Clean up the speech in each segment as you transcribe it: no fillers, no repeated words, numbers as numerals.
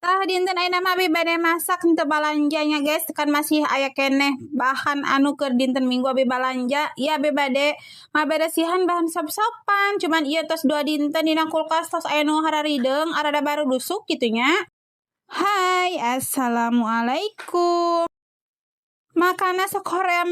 Tah, dinten ayeuna mah abi bade masak henteu balanja nya, guys, kan masih aya keneh bahan anu keur dinten Minggu abi balanja. Ieu abi bade ngaberesihan bahan sop-sopan, cuman ieu tos 2 dinten dina kulkas, tos aya nu hararideung, arada barudusuk kitu nya. Hai, assalamualaikum. Makana sok hoream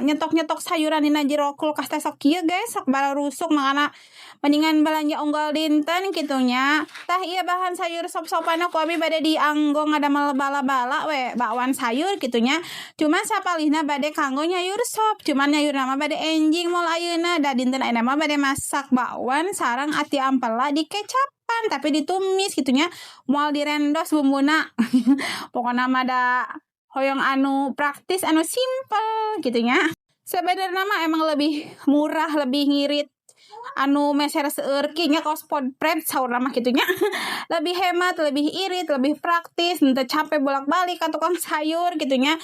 nyetok-nyetok sayuran dina jero kulkas teh sok kieu, guys, sok barusuk, makana mendingan belanja unggal dinten kitu nya. Tah, ieu bahan sayur sop-sopan ku abi bade dianggo ngadamel bala-bala we, bakwan sayur kitu nya. Cuman sapalihna bade kanggo nyayur sop, cuman nyayurna mah bade enjing, moal ayeuna, da dinten ayeuna mah bade masak bakwan sareng ati ampela dikecapan, tapi ditumis kitu nya, moal direndos bumbuna. Pokona mah da hoyong anu praktis, anu simpel gitu nya. Sebenarnya mah emang lebih murah, lebih ngirit anu meser seueur nya, kaos podpred saurna mah kitu nya. Lebih hemat, lebih irit, lebih praktis, henteu capek bolak-balik ka tukang sayur gitu nya.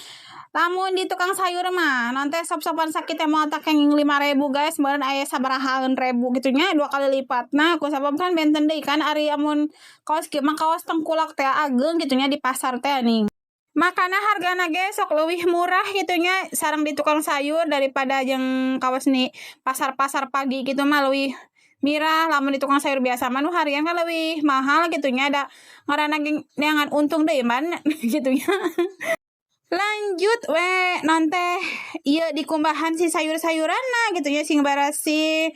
Lamun di tukang sayur mah nanti sop-sopan sakitu teh moal kenging 5.000, guys, meureun aya sabarahaan ribu gitu nya, dua kali lipat. Nah, ku sabab kan benten deui kan, ari amun kaos kieu mah kaos tengkulak teh ageng gitu nya di pasar teh nih. Makana hargana ge sok leuwih murah gitu nya sareng di tukang sayur daripada jeung kawas nih pasar-pasar pagi gitu mah leuwih mirah. Lamun di tukang sayur biasa mah nu harian kan leuwih mahal gitu nya, da ngaranna ge neangan untung deui man gitu nya. Lanjut we non teh, ieu dikumbahan si sayur-sayuranna gitu nya, sing barasih.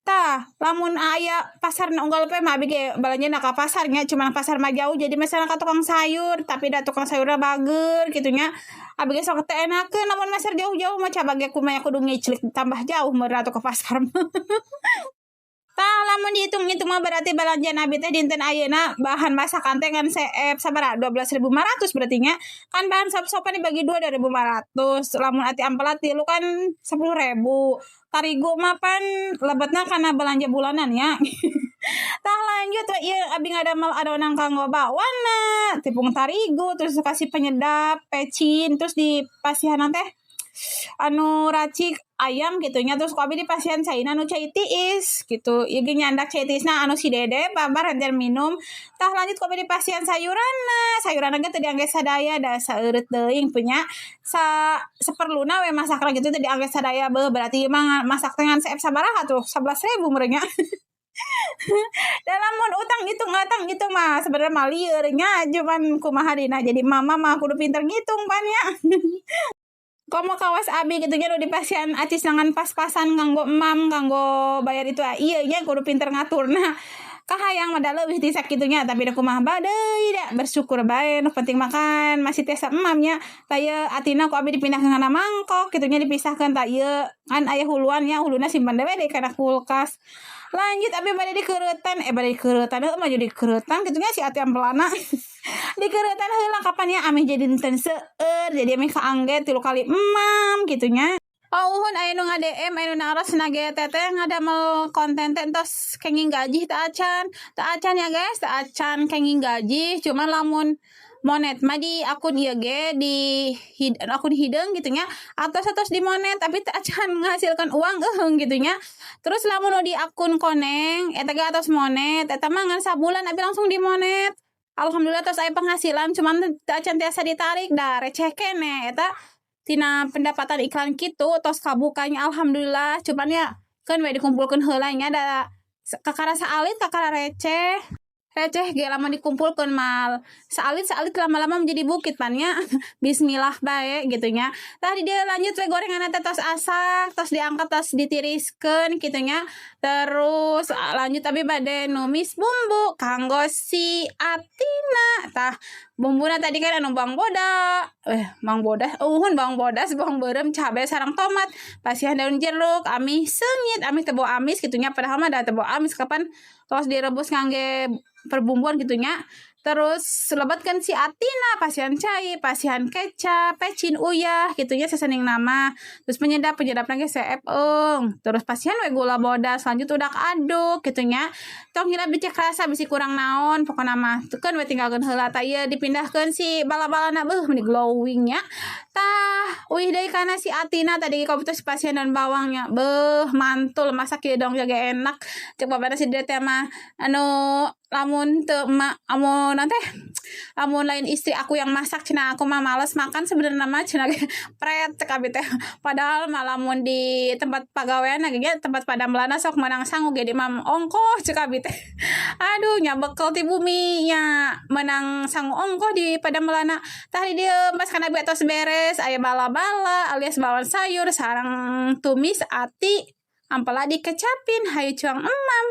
Tah, lamun aya pasarna unggal poe mah abi ge balanjana ka pasar nya, cuman pasar mah jauh, jadi misalnya ka tukang sayur, tapi da tukang sayurna bager kitu nya. Abi ge sok teu enakeun lamun meser jauh-jauh mah, coba ge kumaha kudu ngiclik tambah jauh meureun atuh ke pasar mah. Tah, lamun dihitung-hitung mah berarti balanja abi teh dinten ayeuna bahan masakan teh ngan seep sabaraha, 12.500 berarti nya. Kan bahan sop-sopan dibagi dua, 2.500. Lamun ati ampela tilu kan 10.000. Tarigu mah pan lebetna karena belanja bulanan ya. Tah, lanjut we, ieu abi ngadamel adonan kanggo bakwana, tepung tarigu, terus kasih penyedap, pecin, terus dipasihan teh anu racik ayam gitu nya. Terus ku abi dipasihan caina anu cai tiis gitu, ieu ge nyandak cai tiisna anu si Dede babar hajar minum. Tah, lanjut ku abi dipasihan sayuranna. Sayuranna ge teu diangge sadaya, da saeureut teuing punya sa saperluna we masakna gitu, teu diangge sadaya. Beuh, berarti mah masak teh ngan seep sabaraha tuh, 11.000 meureun nya. Da lamun utang ngitung ngatang gitu mah sebenarnya mah lieur nya, cuman kumaha dina jadi mama mah kudu pinter ngitung pan nya. Komo kawas abi gitu nya, nu dipasihan acis ngan pas-pasan kanggo emam, kanggo bayar itu, iya nya, kudu pinter ngaturna. Kahayang mah da leuwih ti sakitu nya, tapi da kumaha deui, da bersyukur bae, nu penting makan masih tiasa emam nya. Tah, ieu atina ku abi dipindahkeun kana mangkok kitu nya, dipisahkeun. Tah, ieu kan aya huluan nya, huluna simpen we deui kana kulkas. Lanjut abi bade dikeuretan, eh, bade dikeuretan heuh mah, jadi dikeuretan kitu nya si ati ampelana. Dikeuretan heula kapan ya, ameh jadi dinten seueur, jadi ameh kaangge tilu kali emam kitu nya. Oh, uhun aya nu nga-DM, aya nu naros ge, "Teteh ngadamel konten teh entos kenging gaji teu acan?" Teu acan ya, guys, teu acan kenging gaji, cuman lamun monet mah di akun ieu ge, di akun hideung gitu nya, atos-atos di monet, tapi teu acan menghasilkan uang euheung gitu nya. Terus lamun di akun koneng eta ge atos monet, eta mah ngan sabulan abi langsung di monet. Alhamdulillah tos aya penghasilan, cuman teu acan tiasa ditarik da receh keneh eta tina pendapatan iklan kitu. Tos kabukanya, alhamdulillah, cuman ya keun we dikumpulkeun heula nya, da kakara saalit, kakara receh. Receh ge lamun dikumpulkeun mal saalit saalit lama-lama menjadi bukit pan nya. Bismillah bae gitu nya. Tah, di dieu lanjut we, gorengan teh tos asak, tos diangkat, tos ditiriskeun kitu nya. Terus lanjut abi bade numis bumbu kanggo si atina. Tah, bumbuna tadi kan anu bawang bodas, eh, bawang bodas, uhun, bawang bodas, bawang beureum, cabe sareng tomat, pasihan daun jeruk, amih seungit, amih teu bau amis kitu nya, padahal mah da teu bau amis, kapan tos direbus ngangge perbumbuan gitu nya. Terus lebetkeun si atina, pasihan cai, pasihan kecap, pecin, uyah gitu nya, seasoning nama, terus penyedap, penyedapna ge seep eung, terus pasihan we gula bodas. Lanjut udak aduk gitu nya, tong hilap dicek rasa bisi kurang naon. Pokona mah keun we, tinggalkeun heula. Tah, ieu dipindahkeun si bala-balana, beuh, meni glowing nya. Tah, uih deui kana si atina tadi tos pasihan daun bawangnya. Beuh, mantul masak ieu dong ge enak, cek babana si Dede mah anu. Lamun teu emak, amun nanti lamun lain istri aku yang masak cenah, aku mah males makan sebenarnya mah cenah ge, pret cek abi teh. Padahal mah lamun di tempat pagawean ge, tempat padamelanna, sok menang sangu ge di mah ongkoh cek abi teh. Aduh nya, bekel ti bumi nya, menang sangu ongkoh di padamelanna. Tah, di dieu masakan abi atos beres, aya bala-bala alias bawang sayur sareng tumis ati, ampela dikecapin. Hayu cuang emam.